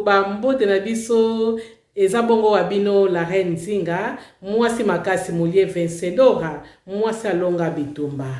Ba mbote na biso eza bongo wa bino la reine Nzinga muasi makasi mulie vencedora muasi alonga bitumba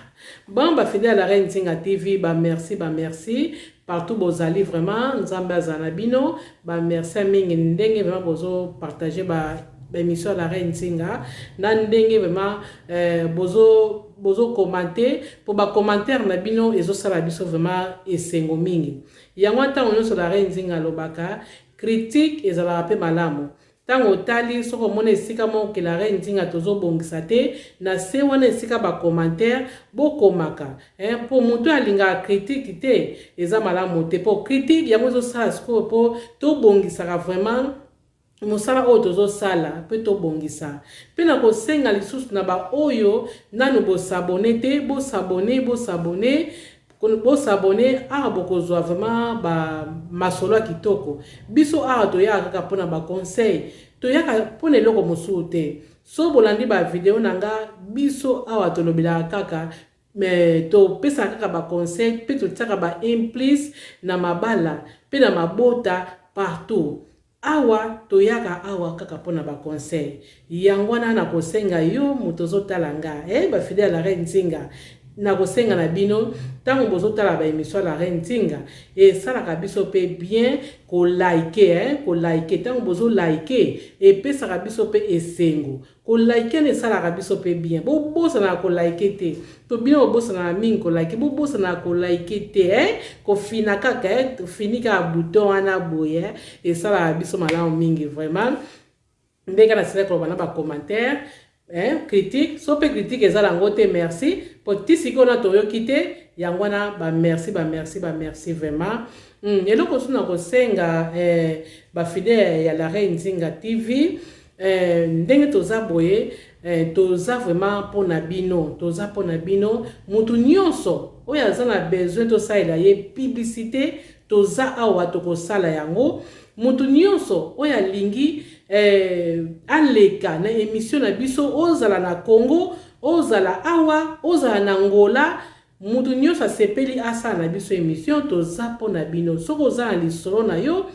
bon ba fidèle ya la reine Nzinga TV ba merci ba merci partout bozali vraiment nzambe azala na bino ba merci ya mingi ndenge vraiment bozo partager ba ba emission ya la reine Nzinga na ndenge vraiment eh, bozo bozo commenter po ba commentaire na bino ezosala biso vraiment esengo mingi. Yango wana ntango nyonso la reine Nzinga alobaka critique ezalaka pe malamu. Tango otali soki omoni esika moko ke la reine Nzinga tozo bongisa te na se wana esika ba commentaire bo komaka hein po mutu oyo alingaka critique te eza malamu te po critique yango ezo sala sikoyo po to bongisaka vraiment mosala oyo tozo sala pe to bongisa. Pe nako senga lisusu na ba oyo nanu bo s'abonner te bo s'abonner bo s'abonner bo s'abonner awa bokozua vraiment ba masolo ya kitoko. Biso awa toyaka kaka pona ba conseil toyaka pona eloko mosusu te. Soki bolandi ba video na nga biso awa tolobelaka kaka Mais topesaka kaka ba conseil pe totiaka ba implice na mabala pe na mabota partout. Awa toyaka awa kaka pona ba conseil. Yango wana nakosenga yo moto ozotala nga eh ba fidèle ya la reine Nzinga nakosenga na bino tango bozotala ba emission ya la reine Nzinga esalaka biso pe bien ko like eh ko like tango bozo like epesaka biso pe esengo. Ko like wana esalaka biso pe bien. Bo bosanaka ko like te. To bino bo bosanaka mingi ko like. Bo bosanaka ko like te hein. Ko fina kaka hein. To fini kaka bouton wana boye hein. Esalaka biso malamu mingi vraiment. Ndenge na sila koloba na ba commentaire hein, critique. So pe critique eza nango te merci. Po ti sikoyo na toyoki te. Yango wana ba merci ba merci ba merci vraiment. Eloko mosusu na kosenga eh, ba fidèles ya la reine Nzinga TV. Eh, ndenge toza boye eh, toza vraiment pona bino, toza pona bino. Mutu nionso oyo aza na besoin tosalela ye publicite, toza awa tokosala yango. Mutu nionso oyo alingi eh, aleka na emission na biso, ozala na Congo, ozala awa, ozala na Angola, mutu nionso asepeli asala na biso emission, toza pona bino. Soki oza na lisolo na yo,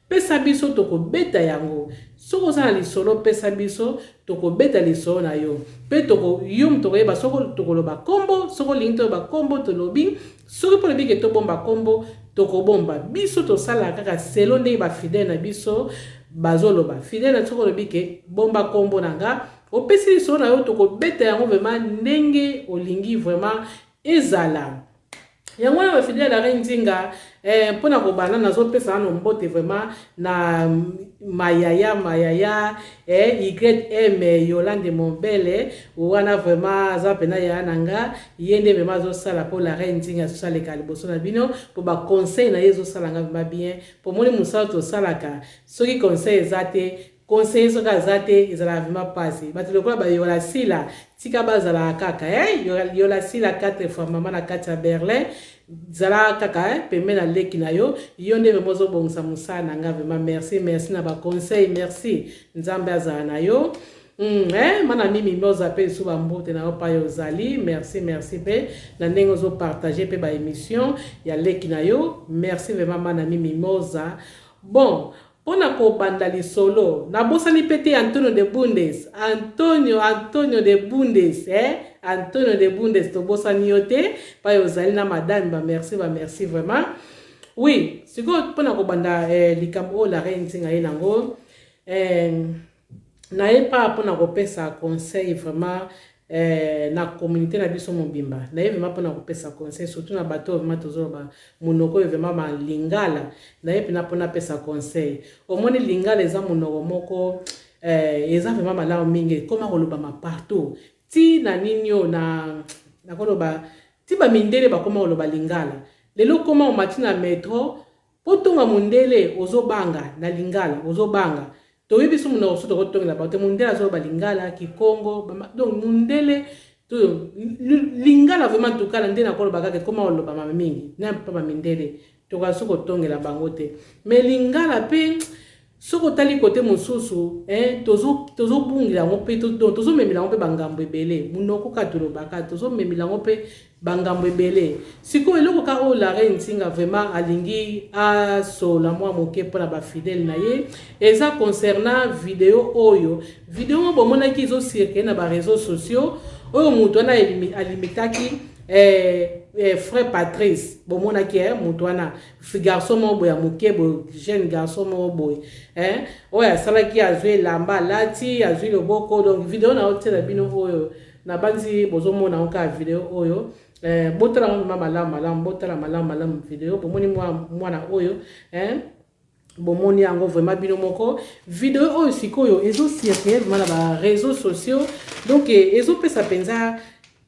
Pesa biso toko beta yango. Soki oza na lisolo pesa biso toko beta lisolo na yo pe toko yo moto okoyeba soki tokoloba kombo soki olingi toloba kombo tolobi soki pe olobi ke tobomba kombo tokobomba biso tosalaka kaka selon ndenge ba fidèle na biso bazoloba fidèle na soki olobi ke bomba kombo na nga opesi lisolo na yo tokobeta yango vraiment ndenge olingi vraiment ezala. Yango wana ba fidèle ya Reine Nzinga eh, mpo na kobanda nazopesa nano mbote vraiment na mayaya mayaya eh, YM Yolande Mombele wana vraiment aza mpena yaya na nga ye nde vraiment azosala mpo la Reine Nzinga azosaleka liboso na bino mpo ba conseil na ye ezosala nga vraiment bien mpo moni mosala tosalaka soki conseil eza te Conseiller soki aza te ezalaka vraiment pasi batu lokola ba yola sila tika bazalaka kaka eh yola sila 4 fois maman na kati ya Berlin zala kaka eh pembeni na leki na yo yo nde vraiment ozo bongisa musala na nga vraiment merci merci na ba conseil merci nzambe azala na yo eh mana mimi mioza pe lisusu ba mbote na yo pai ozali merci merci pe na ndenge ozo partager pe ba emission ya leki na yo merci vraiment mana mimi moza bon Mpo na kobanda lisolo, nabosani mpe te Antonio de Bundes, Antonio, Antonio de Bundes, eh, Antonio de Bundes, tobosani yo te, pai ozali na madame, ba merci, ba merci vraiment. Oui, sikoyo mpo na kobanda eh, likambo oyo la reine Nzinga ye nango, eh, naye pa mpo na kopesa conseil vraiment eh, na communauté na biso mobimba naye vraiment mpona kopesa conseil surtout na bato oyo vraiment tozoloba monoko oyo vraiment ba lingala naye mpena mpona apesa conseil omoni lingala eza monoko moko eh, eza vraiment malamu mingi ekoma kolobama partout ti na nini oyo na nakoloba ti bamindele bakoma koloba lingala lelo koma omati na metro Po tonga mundele ozo banga na lingala ozo banga toyebi biso munoko mosusu toko tongela bato te mundele azo loba lingala kikongo donc mundele to lingala vraiment en tout cas na nde nakoloba kaka ekoma kolobama mingi na pa ba mindele tokoka so kotongela bango te mais lingala pe soki otali kote mosusu eh, tozobungela yango mpe tozomemela yango mpe bangambo ebele monoko kaka tolobaka tozomemela yango mpe. Bangambo ebele. Sikoyo eloko kaka oyo La Reine Nzinga vraiment alingi asola mwa moke mpo na ba fidèles na ye eza concernant video oyo. Video oyo bomonaki ezo circuler na ba réseaux sociaux oyo moto wana alimitaki frère Patrice. Bomonaki moto wana garçon moko boye ya moke boye, jeune garçon moko boye oyo asalaki, azwi elamba alati, azwi loboko. Donc video na otiela bino oyo, nabanzi bozomona ngo kaka video oyo. Botala ngo vraiment malamu malamu, botala malamu malamu video. Bomoni mwana oyo, bomoni yango vraiment bino moko. Video oyo sikoyo ezocircule vraiment na baréseaux sociaux, donc ezopesa mpenza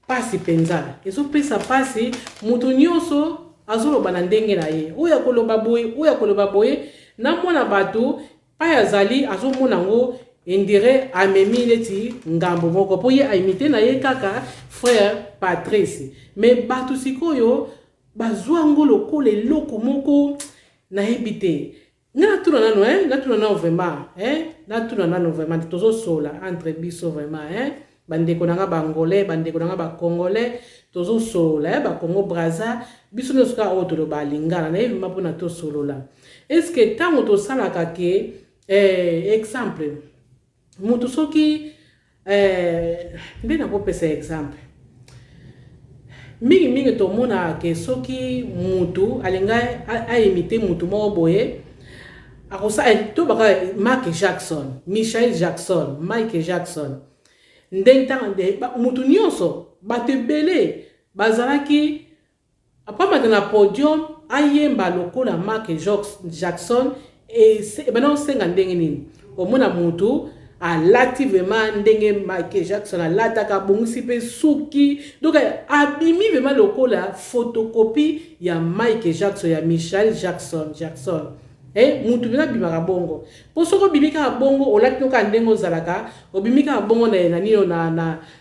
mpasi, mpenza ezopesa mpasi. Moto nyonso azoloba na ndenge na ye, oyo akoloba boye, oyo akoloba boye. Na mwana bato pai azali azomona yango indire amemi neti ngambo moko mpo ye aimite na ye kaka frère Patrice. Mais bato sikoyo bazwa yango lokola eloko moko, nayebi te. Nga natuna nano, natuna nano vraiment, natuna nano vraiment. Tozosola entre biso vraiment, bandeko na nga Bangolais, bandeko na nga Bacongolais, tozosolola, Bacongo Braza, biso nyonso kaka oyo toloba Lingala. Nayebi vraiment mpona tosolola. Est ce que ntango tosalaka ke exemple moto soki nde nakopesa exemple, mingimingi tomonaka ke soki mutu alingi aimite mutu moko boye, akosala to baka Michael Jackson, Michael Jackson, Michael Jackson, ndenge ntango mutu nyonso, bato ebele bazalaki apamata na podium ayemba lokola Michael Jackson, ebanda kosenga ndenge nini? Omona mutu alati vraiment ndenge Michael Jackson alataka, abongisi mpe suki, donc abimi vraiment lokola photocopie ya Michael Jackson, ya Michael Jackson. Mutu mpena abimaka bongo, mpo soki obimi kaka bongo, olati no kaka ndenge ozalaka, obimi kaka bongo na nino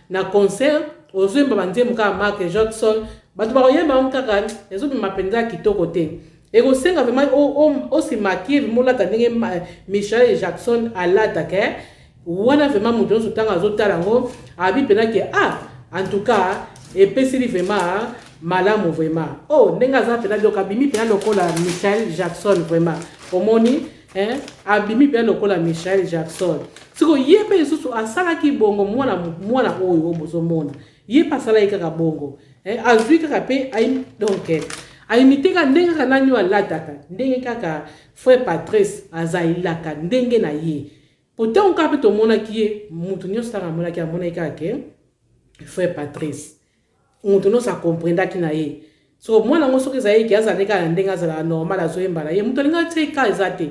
na concert, ozoyemba banzembo kaka Michael Jackson, bato bakoyemba yango kaka, ezobima mpenza kitoko te. Ekosenga vraiment osimaki molata ndenge Michael Jackson alataka wana. Vraiment moto nyonso ntango azotala yango abi mpena ke ah, en tout cas epesili vraiment malamu vraiment. Oh, ndenge aza mpena, donc abimi mpena lokola Michael Jackson vraiment. Omoni, hein? Abimi mpena lokola Michael Jackson. Sikoyo ye mpe lisusu asalaki bongo. Mwana oyo bozomona, ye mpe asalaki kaka bongo, azwi kaka mpe, donc aimite kaka ndenge kaka nani oyo alataka, ndenge kaka frère Patrice azalilaka ndenge na ye. Po ntango kaka mpe tomonaki ye, moto nyonso ntango amonaki, amonaki kaka ke frère Patrice, moto nyonso akomprendaki na ye. So mwana yango soki ezali ke azala kaka na ndenge azalaka normal, azoyemba na ye, moto alingi atie ka eza te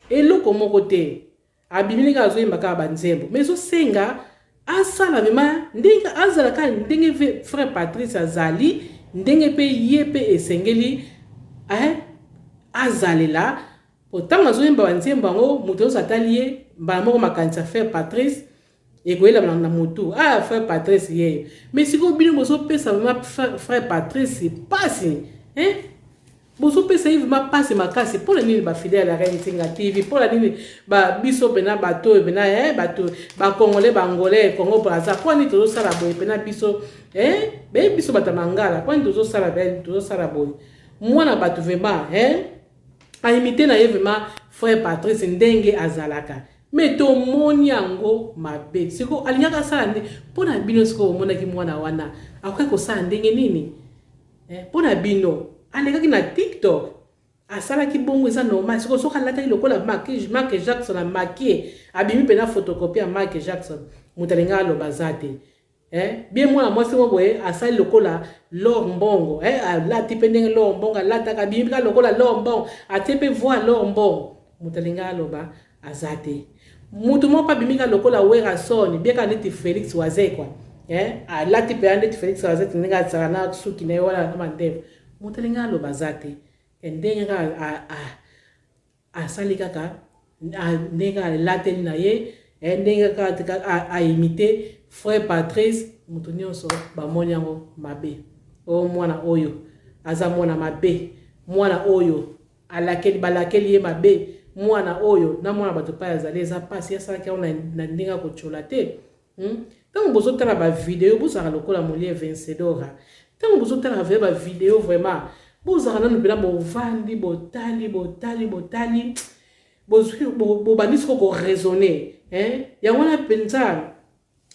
eloko moko te. Abimi ndenge azoyemba kaka banzembo, mais ezosenga asala vraiment ndenge azala kaka ndenge frère Patrice azali, ndenge mpe ye mpe esengeli azalela. Po ntango azoyemba banzembo yango, moto nyonso atali ye, mbala moko makanisi ya frère Patrice ekoyelama na motu: ah, frère Patrice ye. Mais sikoyo bino bozopesa vraiment frère Patrice pasi, hein? Bozopesa ye vraiment pasi makasi. Mpona nini, bafidèle ya Reine Nzinga TV? Mpona nini biso mpena bato oyo mpena bato Bacongolais, Bangolais, Congo Braza, mpo nini tozosala boye mpena biso, beye biso bato ya mangala? Mpo nini tozosala boye? Mwana bato vraiment, aimite na ye vraiment frère Patrice ndenge azalaka, mais tomoni yango mabe. Sikoyo alingaki asala nde mpo na bino? Sikoyo omonaki mwana wana akoki kosala ndenge nini mpo na bino? Alekaki na TikTok, asalaki bongo, eza normal. Sikoyo soki alataki lokola Michael Jackson, amakie, abimi mpena photocopie ya Michael Jackson, moto alingaki aloba aza te. Bien, mwana mwasi moko boye asali lokola Lor Mbongo, alati mpe ndenge Lor Mbongo alataka, abimi kaka lokola Lor Mbongo, atie mpe voix Lor Mbongo, moto alingi aloba aza te. Moto moko mpe abimi kaka lokola Werrason, bien kaka neti Félix Wazekwa, alati mpenza neti Félix Wazekwa, ndenge azalaka na suki na ye wana na mandefu, moto alingi aloba aza te. Ndenge kaka asali, kaka ndenge alateli na ye, ndenge kaka aimite frère Patrice, moto nyonso bamoni yango mabe. Oyo mwana oyo aza mwana mabe, mwana oyo alakeli, balakeli ye mabe. Mwana oyo na mwana bato pai azali, eza mpasi. Asalaki yango na ndenge ya kotiola te. Ntango bozotala bavideo, bozalaka lokola Molie Vencedora. Ntango bozotalaka vraiment ba video vraiment bozalaka nanu mpena bovandi botali botali botali bozwi bobandi sikoyo ko raisonner hein yango wana mpenza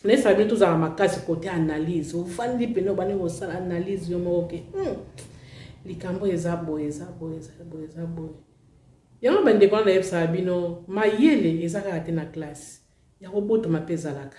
nayesaka bino tozala makasi kote analyse ofandi mpena obandi kosala analyse yo moko ke likambo eza boye eza boye eza boye eza boye yango bandeko wana nayebisaka bino mayele eza kaka te na classe ya kobotama mpe ezalaka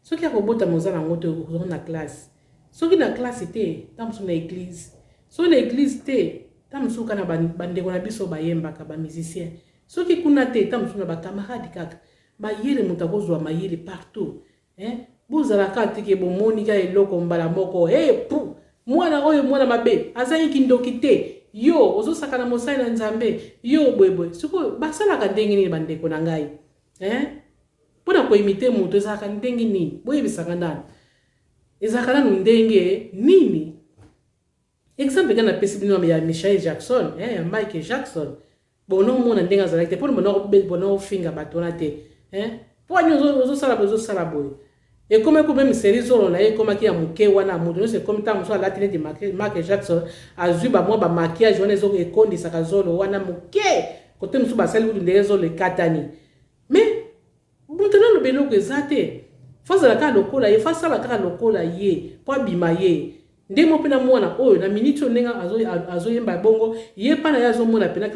soki ya kobotama oza nango te ozongo na classe soki na classe te ntango mosusu na église soki na église te ntango mosusu kaka na bandeko na biso bayembaka bamusicien soki kuna te ntango mosusu na bacamarade kaka mayele moto akozwa mayele partout eh? Bozala kaka te ke bomoni kaka eloko mbala moko hey, pu mwana oyo mwana mabe azangi kindoki te yo ozosakana mosali na nzambe yo boyeboye sikoyo basalaka ndenge nini bandeko na ngai eh? Mpo na koimite moto ezalaka ndenge nini? Boyebisaka nanu ezalaka nanu ndenge nini? Exemple kaka napesi bino ya Michael Jackson eh, ya Michael Jackson bono omona ndenge azalaki te mpona bona ofinga bato wana te eh? Mpo ani ozosala boye ozosala boye ekomaki meme seri zolo na ye ekomaki ya moke wana moto nyonso ekomi ntango mosusu alati neti Michael Jackson azwi bamwa bamaquillage wana ekondisaka zolo wana moke kote mosusu basali kutu ndenge zolo ekatani mais moto naloba eloko eza te fo azala kaka lokola ye fo asala kaka lokola ye mpo abima ye nde mo mpe na mwana oyo na miniti oyo ndenge azoyemba bongo ye mpa na ye azomona mpena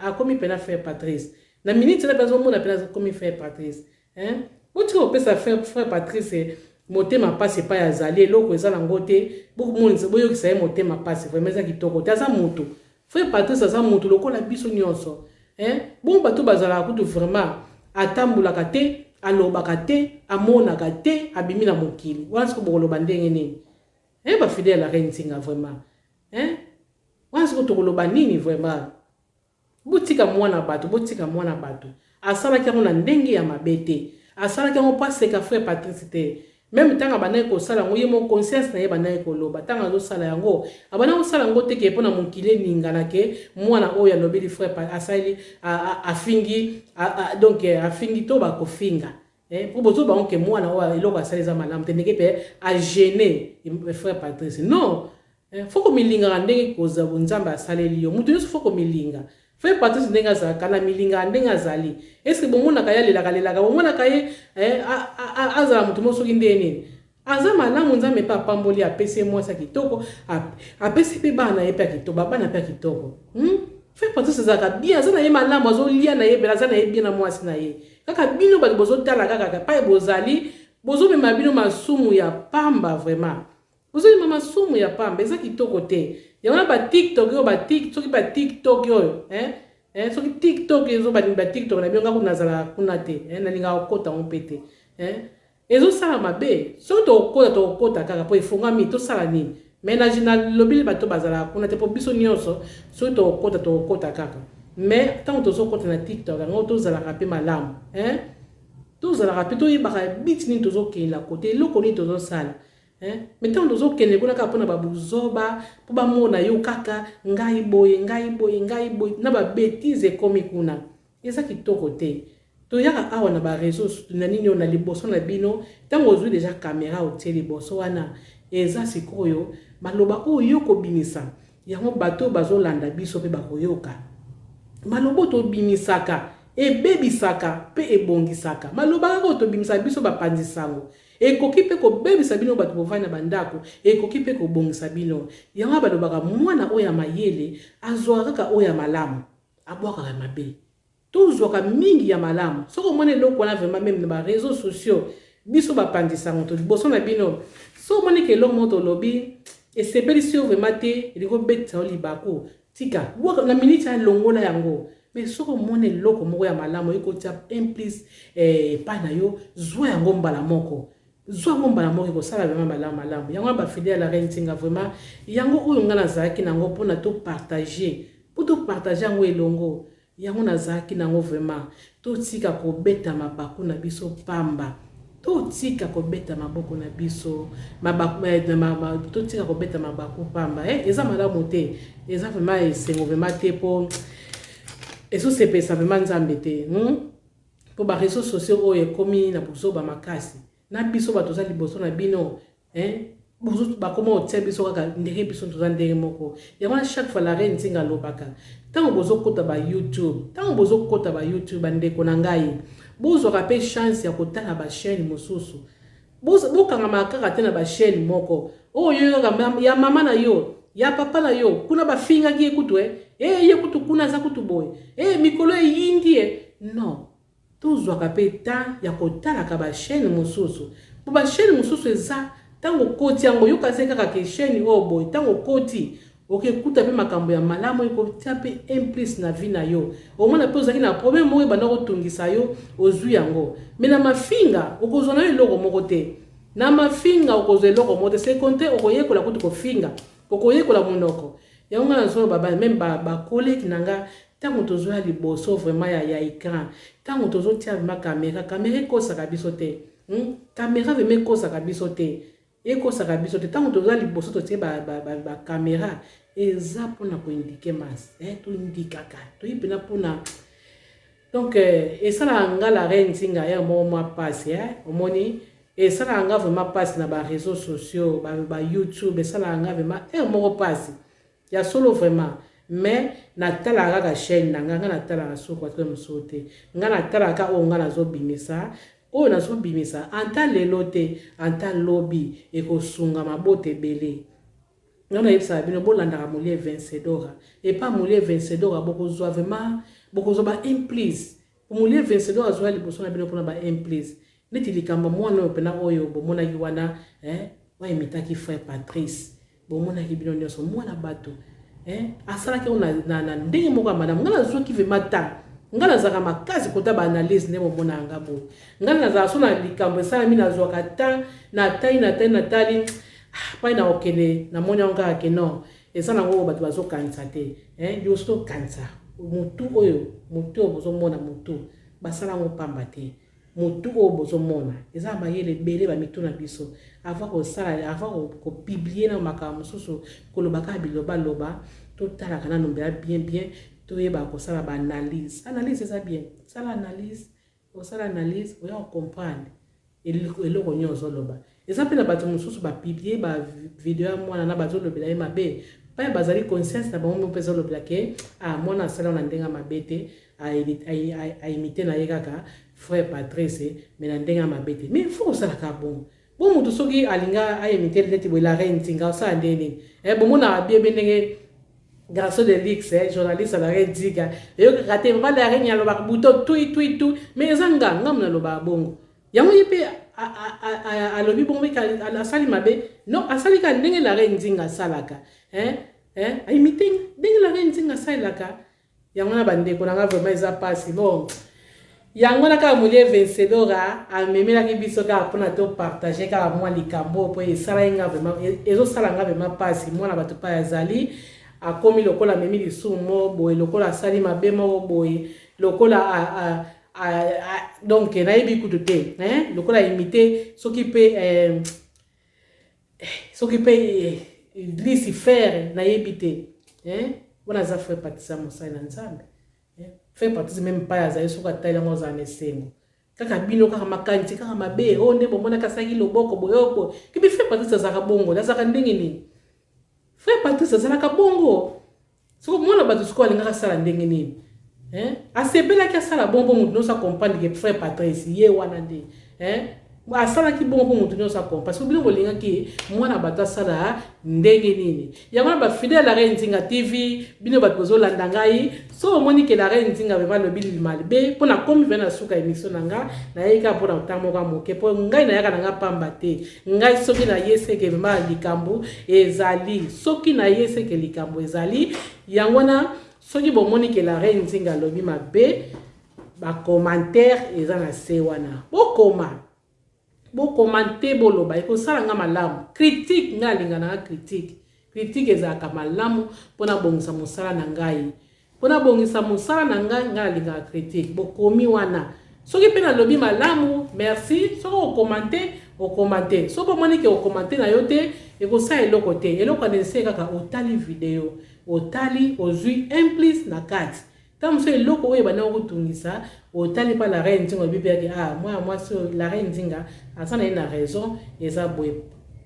akomi mpena frère Patrice na miniti wana mpe azomona mpena akomi frère Patrice hein botika kopesa frère Patrice motema mpasi epai azali eloko eza nango te boyokisa ye motema mpasi vraiment eza kitoko te aza motu frère Patrice aza motu lokola biso nyonso hein bongo bato bazalaka kutu vraiment atambolaka te alobaka te amonaka te abimi na mokili wana siko bokoloba ndenge nini hein bafidèle ya reine Nzinga vraiment hein wana siko tokoloba nini vraiment botika mwana bato botika mwana bato asalaki yango na ndenge ya mabe te asalaki yango mpo aseka frère Patrice te même ntango abandaki kosala yango ye mo conscience na ye bandaki koloba ntango azosala yango abandaki kosala yango te ke mpona mokili eningana ke mwana oyo alobeli frère asaleli afingi donc afingi to bakofinga mpo bozoba yango ke mwana oyo eloko asali eza malamu te ndenge mpe agene frère Patrice non fo komilingaka ndenge koza nzambe asaleli yo moto nyonso fo komilinga frère Patrice ndenge azalaka na milingaka ndenge azali est-ce bomonaka ye alelaka lelaka bomonaka ye azala moto moko soki ndenge nini aza malamu nzambe mpe apamboli apesi ye mwasi ya kitoko apesi mpe bana ye mpe ya kitoko babana mpe ya kitoko frère Patrice azalaka bien aza na ye malamu azolia na ye bela aza na ye bien na mwasi na ye kaka bino bato bozotala kaka pai bozali bozomema bino masumu ya pamba vraiment bozomema masumu ya pamba eza kitoko te yango na batiktok oyo soki batiktok oyo soki tiktok ezo batiktok na bino nga kuna nazalaka kuna te nalingaka kokota yango mpe te ezosala mabe soki tokokota tokokota kaka mpo efungami tosala nini mais nalobili bato bazalaka kuna te mpo biso nyonso soki tokokota tokokota kaka mais ntango tozokota na tiktok yango tozalaka mpe malamu tozalaka mpe toyebaka biti nini tozokenda kote eloko nini tozosala mais ntango tozokende kuna kaka mpona babuzoba mpo bamona yo kaka ngai boye ngai boye ngai boye na babêtises ekomi kuna eza kitoko te toyaka awa na baréseau na nini oyo na liboso na bino ntango ozwi déjà caméra otie liboso wana eza sikoyo maloba oyo yo kobimisa yango bato oyo bazolanda biso mpe bakoyoka maloba oyo tobimisaka ebebisaka mpe ebongisaka maloba kaka oyo tobimisaka biso bapanzi sango ekoki mpe kobebisa bino bato bovandi na bandako ekoki mpe kobongisa bino yango balobaka mwana oyo ya mayele azwaka kaka oyo ya malamu abwakaka mabe tozwaka mingi ya malamu soki omoni eloko wana vraiment même na baréseaux sociaux biso bapanzisango to liboso na bino so omoni ke eloko moko tolobi esepelisi yo vraiment te elingi obetisa yo libaku tika bwaka na miniti alongola yango mais soki omoni eloko moko ya malamu ekotia un plus epai na yo zwa yango mbala moko zwa yango mbala moko ekosala vraiment malamu malamu yango wana bafidèle ya la reine Nzinga vraiment yango oyo ngai nazalaki nango mpona topartage mpo topartage yango elongo yango nazalaki nango vraiment totika kobeta mabaku na biso pamba totika kobeta maboko na biso totika kobeta mabaku pamba eza malamu te eza vraiment esengo vraiment te mpo ezosepelisa vraiment nzambe te mpo baréseaux sociaux oyo ekomi na bozoba makasi na biso bato oza liboso na bino. Bakoma kotia biso kaka ndenge biso toza ndenge moko. Yango wana chaque fois la reine Nzinga alobaka, ntango bozokota ba YouTube, ntango bozokota ba YouTube, bandeko na ngai, bozwaka mpe chance ya kotala ba chaîne mosusu. Bokangamaka kaka te na ba chaîne moko oyo yo kaka ya mama na yo, ya papa na yo, kuna bafingaki ye kutu ye kutu kuna aza kutu boye, mikolo eyindi ye. Non, tozwaka mpe temps ya kotalaka ba chaîne mosusu, po ba chaîne mosusu eza ntango okoti yango, yoka se kaka ke chaîne oyo boye, ntango okoti okekuta mpe makambo ya malamu, ekotia mpe un plus na vie na yo. Omona mpe ozalaki na problème moko ebanda kotungisa yo, ozwi yango. Mais na mafinga okozwa na yo eloko moko te. Na mafinga okozwa eloko moko te, c'est compte okoyekola kutu kofinga, okoyekola monoko. Yango nga nazoloba même bacollègue na nga, ntango tozwa liboso vraiment ya écran, ntango tozotia vraiment caméra, caméra ekosaka biso te, Caméra vraiment ekosaka biso te, ekosaka biso te. Ntango toza liboso, totie bacaméra, eza mpona koindiquer masse, toindikaka, toyi mpena mpona. Donc esalaka nga la reine Nzinga ya moko mwa mpasi, omoni, esalaka nga vraiment mpasi na baréseaux sociaux, ba YouTube, esalaka nga vraiment heure moko mpasi ya solo vraiment. Mais natalaka kaka chaîne na nga. Nga natalaka soko bato mosusu te. Nga natalaka oyo nga nazobimisa, oyo nazobimisa anta lelo te, anta lobi ekosunga mabota ebele. Nga nayebisaka bino, bolandaka Molie Vencedora. Epa Molie Vencedora bokozwa vraiment, bokozwa ba implice. Molie Vencedora azwa liboso na bino mpona ba implice, neti likambo mwana oyo mpena oyo bomonaki wana, oyo frère Patrice, bomonaki bino nyonso, mwana bato asalaki yango na ndenge moko ya malamu. Ngai nazwaki vraiment temps. Ngai nazalaka makasi kota baanalyse nde bomona yanga boye. Ngai nazala so na likambo esalami, nazwaka temps, natali, natali, natali pai na kokende, namoni yango kaka ke non, eza nango oyo bato bazokanisa te. Liboso tokanisa motu oyo, motu oyo bozomona, motu basala yango pamba te. Motu oyo bozomona eza na mayele ebele. Bamitu na biso, avant kosala, avant kopublier na makambo mosusu, koloba kaka bilobaloba, totalaka nano mbela bien bien, toyeba kosala baanalyse. Analyse eza bien. Sala analyse, osala analyse, oya kocomprendre eloko nyonso ozoloba. Eza mpe na bato mosusu bapublier bavidéo ya mwana na bazolobela ye mabe, mpe bazali conscience na bango mpe ezolobela ke ah, mwana asala na ndenge ya mabe te, aimiter na ye kaka frère Patrice, mais na ndenge ya mabe te. Mais faut kosalaka bongo bo motu soki alinga aimiter neti boye la reine Nzinga, osala ndenge nini? Bomonaka bien be ndenge garçon de luxe, journaliste la reine Nzinga eyokaka te. Mama la reine alobaka buto tui tui tui, mais eza nga nga mo nalobaka bongo. Yango ye mpe alobi bongo, meke asali mabe? Non, asali kaka ndenge la reine Nzinga asalaka, aimiter ndenge la reine Nzinga asalelaka. Yango na bandeko na nga, vraiment eza mpasi. Bon, yango wana kaka Molie Vencedora amemelaki biso kaka mpona topartager kaka mwa likambo mpo esalaki nga vraiment, ezosala nga vraiment mpasi. Mwana bato mpa azali akomi lokola amemi lisumu moko boye, lokola asali mabe moko boye, lokola a, a, a, donc nayebi kutu te, lokola imiter soki mpe soki mpe Lucifer, nayebi te. Wana aza frère Patrice, mosali na Nzambe. Frère Patrice même pai azali, soki atali yango azala na esengo. Kaka bino kaka makanisi kaka mabe oyo nde bomonaki asalaki loboko boye oyo boye. Kibi frère Patrice azalaka bongo, azalaka ndenge nini? Frère Patrice azalaka bongo. Soko mwana bato sikoyo alingaka asala ndenge nini? Asepelaki asala bongo mpo motu nyonso acomprendre ke frère Patrice ye wana nde asalaki bongo, mpo motu nyonso acomprendre. Parce que bino bolingaki mwana bato asala ndenge nini? Yango na bafidèle la reine Nzinga TV, bino bato bozolanda ngai, so omoni ke la reine Nzinga vraiment alobi mabe, mpo nakomi ve na suka émission na nga. Nayei kaka mpo na ntango moko ya moke, mpo ngai nayaka na nga pamba te. Ngai soki naye seke vraiment likambo ezali, soki naye seke likambo ezali. Yango wana soki bomoni ke la reine Nzinga alobi mabe, bacommentaire eza na se wana, bokoma, bocommenter, boloba, ekosala nga malamu. Critique, ngai alinga na nga critique. Critique ezalaka malamu mpona bongisa mosala na ngai, mpona bongisa mosala na ngai. Ngai alingaka critique. Bokomi wana, soki mpe nalobi malamu, merci. Soki ocommenter, ocommenter. Soki omoni ke ocommenter na yo te, ekosala eloko te. Eloko ya nese kaka otali video, otali, ozwi un plus na kati. Ntango mosusu eloko oyo ebandaki kotungisa, otali mpa la reine Nzinga, oyebi mpe yake ah, mwana mwasi oyo la reine Nzinga aza na ye na raison, eza boye.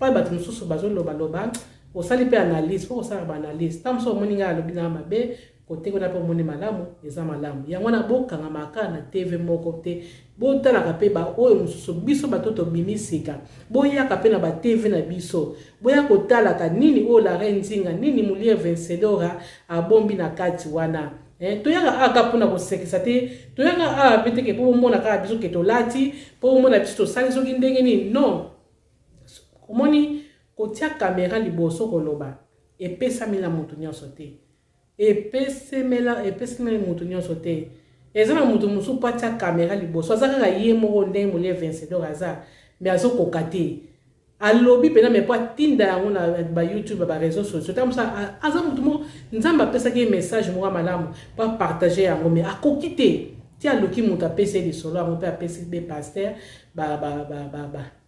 Mpo bato mosusu bazolobaloba, osali mpe analyse, mpo kosalaka baanalyse. Ntango mosusu omoni ngai alobi na mabe kote kuna, mpe omoni malamu, eza malamu. Yango wana bokangamaka na TV moko te, botalaka mpe baoyo mosusu. Biso bato tobimi sika, boyaka mpe na baTV na biso, boya kotalaka nini oyo La Reine Nzinga, nini Moliere Vencedora abombi na kati wana. Toyaka awa mpona kosekisa te, toyaka awa mpe teke mpo bomona kaka biso ke tolati, mpo bomona biso tosali soki ndenge nini. Non, omoni, kotia kamera liboso koloba epesami na motu nyonso te, epesemela epesemeli motu nyonso te. Eza na motu mosusu mpo atia kamera liboso, aza kaka ye moko ndenge Moliere Vencedor aza, mais azokoka te. Alobi mpena, mais mpo atinda yango na baYouTube, baréseaux sociaux, ta mosu aza motu moko Nzambe apesaki ye message moko ya malamu mpo apartage yango, mais akoki te. Ti aluki moto apesi ye lisolo yango, mpe apesi be pasteur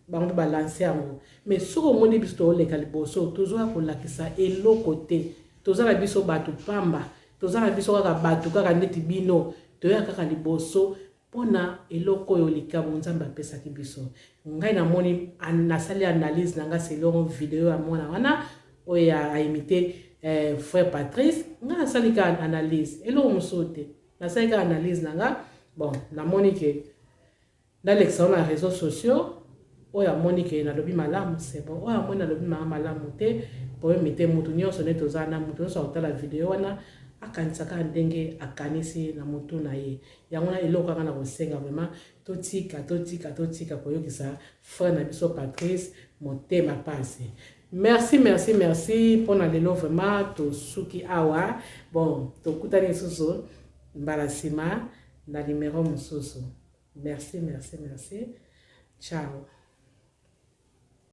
bango mpe balance yango. Mais soki omoni biso tooleka liboso, tozoya kolakisa eloko te. Toza na biso bato pamba, toza na biso kaka bato kaka neti bino. Toya kaka liboso mpona eloko oyo likambo Nzambe apesaki biso. Ngai namoni, nasali analyse na ngai selon video ya mwana wana oyo aimite frère Patrice. Ngai nasali kaka analyse, eloko mosusu te. Nasali kaka analyse na nga. Bon, namoni ke nalekisa ngo na réseaux sociaux. Oyo amoni ke nalobi malamu, c'est bon. Oyo amoni nalobi manga malamu te, problème te. Motu nyonso nde toza na motu nyonso akotala video wana, akanisa kaka ndenge akanisi na motu na ye. Yango na eloko kaka na kosenga vraiment, totika, totika, totika koyokisa frère na biso Patrice motema pasi. Merci, merci, merci mpona lelo. Vraiment tosuki awa. Bon, tokutani lisusu mbala nsima na numero mosusu. Merci, merci, merci, ciao.